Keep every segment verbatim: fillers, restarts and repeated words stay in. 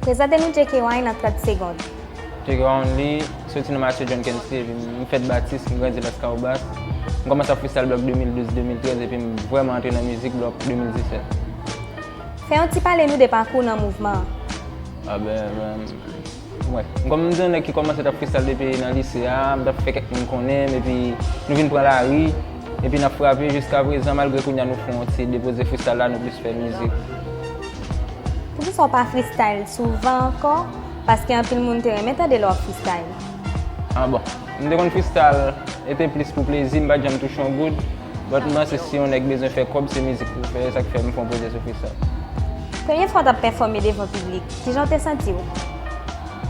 Prezante nou J K Y nan trant segonn. J K Y Only, soti nan Matye John Kensley, epi m fèt Batis, m grandi Las Cahobas. M kòmanse ap freestyle bòt de mil douz, de mil trèz, epi m vrèman antre nan mizik bòt de mil disèt. Fè yon ti pale nou de pakou w nan mouvman an. A ben, ben, wè. M kòm m te yon nèg ki kòmanse t ap freestyle depi nan lise a, m t ap fè kèk moun konnen m, epi nou vin pran lari, epi n ap frape jiska prezan, malgre kounye a nou fè yon ti depoze freestyle la, nou plis fè mizik. Poukisa w pa freestyle souvan ankò? Paske anpil moun te renmen tande lè w ap freestyle. Ah bon, m te konn freestyle, e te plis pou plezi, m pa t janm touche yon goud. But m panse si yon nèg bezwen fè kòb, se mizik pou l fè, e sa k fè m fè yon pwojè sou freestyle. Premye fwa w t ap pèfòme devan piblik, kijan w te santi w?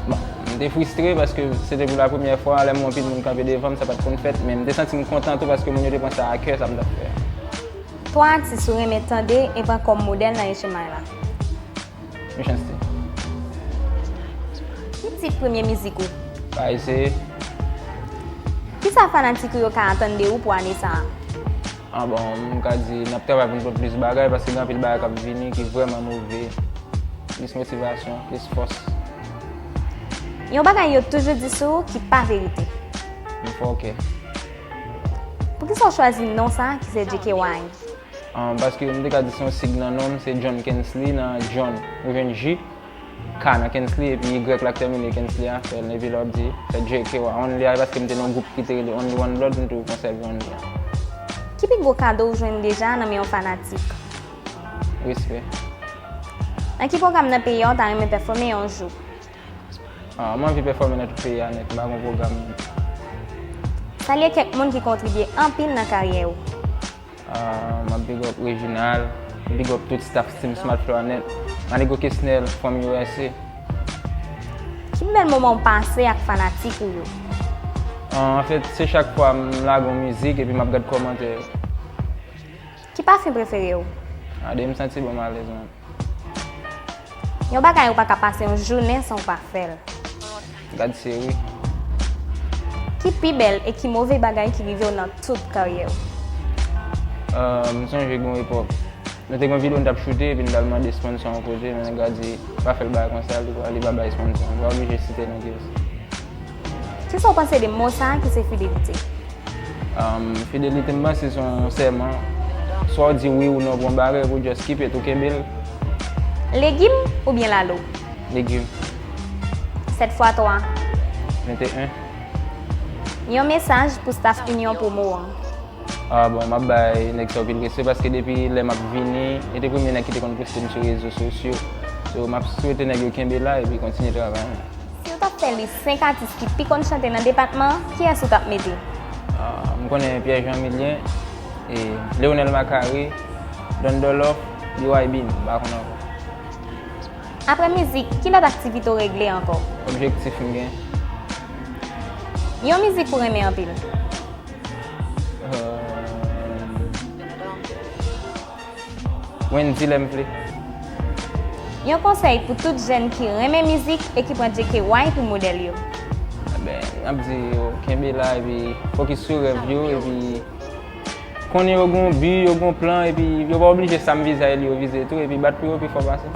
Bon, m te fristre paske se te pou la premyè fwa, lè m wè anpil moun kanpe devan m, sa pa t konn fèt, men m te santi m kontan tou paske moun yo te pran sa a kè, sa m t ap fè a. Twa atis ou renmen tande e pran kòm modèl nan H M I la? Mechanste. Ki tit premye mizik ou? Pa eseye. Kisa fanatik ou yo ka atann de ou pou ane sa a? Ah bon, m ka di n ap travay pou n pran plis bagay paske gen anpil bagay k ap vini ki vrèman move. Plis motivasyon, plis fòs. Yon bagay yo toujou di sou ou ki pa verite. M fòkè. Poukisa w chwazi non sa a ki se J K Y? Ah, paske m te ka di se yon sig nan non m, se John Kensley, nan John, ou jwenn J, K nan Kensley, epi Y la k tèmine Kensley a, fè l, epi lè w ap di, fè J K Y, Only a, paske m te nan yon gwoup ki te rele Only One Blood, m toujou konsève Only a. Ki pi gwo kado w jwenn deja nan men yon fanatik? Respè. Nan ki pwogram nan peyi a w ta renmen pèfòme yon jou? Ah, m anvi pèfòme nan tout peyi a nèt, m pa gen pwogram. Salye kèk moun ki kontribye anpil nan karyè w. Ah, m ap big up Reginald, big up tout staff Team Smart Flow a nèt, Manigo Kesnel, Fanm U S A. Ki pi bèl moman w pase ak fanatik ou yo? Ah, anfèt, se chak fwa m lage yon mizik epi m ap gad kòmantè yo. Ki pafen prefere w? Ade m santi bon m alèz, man. Yon bagay ou pa ka pase yon jounen san w pa fè l. Gad seri. Ki pi bèl e ki move bagay ki rive w nan tout karyè w? Ah, m sonje gen yon epòk, nou te gen yon videyo n t ap choute, epi n t al mande sponsò yon kote, men nèg la di, "Pa fè l bagay konsa, li pa, li pa bay sponsò." M pa oblije site non kiyès. Kisa w panse de mo sa a ki se fidelite? Um, fidelite, m panse se yon sèman. Swa w di wi ou non pou yon bagay, pou just keep it, ou kenbe l. Legim oubyen lalo? Legim. Sèt fwa twa? Venteyen. Yon mesaj pou staff Union Promo an. Ah bon, m ap bay nèg sa yo pil respè paske depi lè m ap vini, yo te premye nèg ki te konn poste m sou rezo sosyo. So, m ap swete nèg yo kenbe la epi kontinye travay. Si w t ap fè lis senk atis ki pi konn chante nan depatman an, kiyès ou t ap mete? Ah, m konnen Pierre Jean Milien, e Leonel Macari, Don Dolof, B Y B, m pa konn ankò. Apre mizik, ki lòt aktivite w regle ankò? Objektif m gen. Yon mizik ou renmen anpil? Euh, Wendy, Lè m vle. Yon konsèy pou tout jèn ki renmen mizik e ki pran J K Y pou modèl yo. Eben, n ap di yo kenbe la epi fokis sou rèv yo epi konnen yo gon bi, yo gon plan epi yo pa oblije sa m vize a e li yo vize tou epi bat pou yo pi fò pase.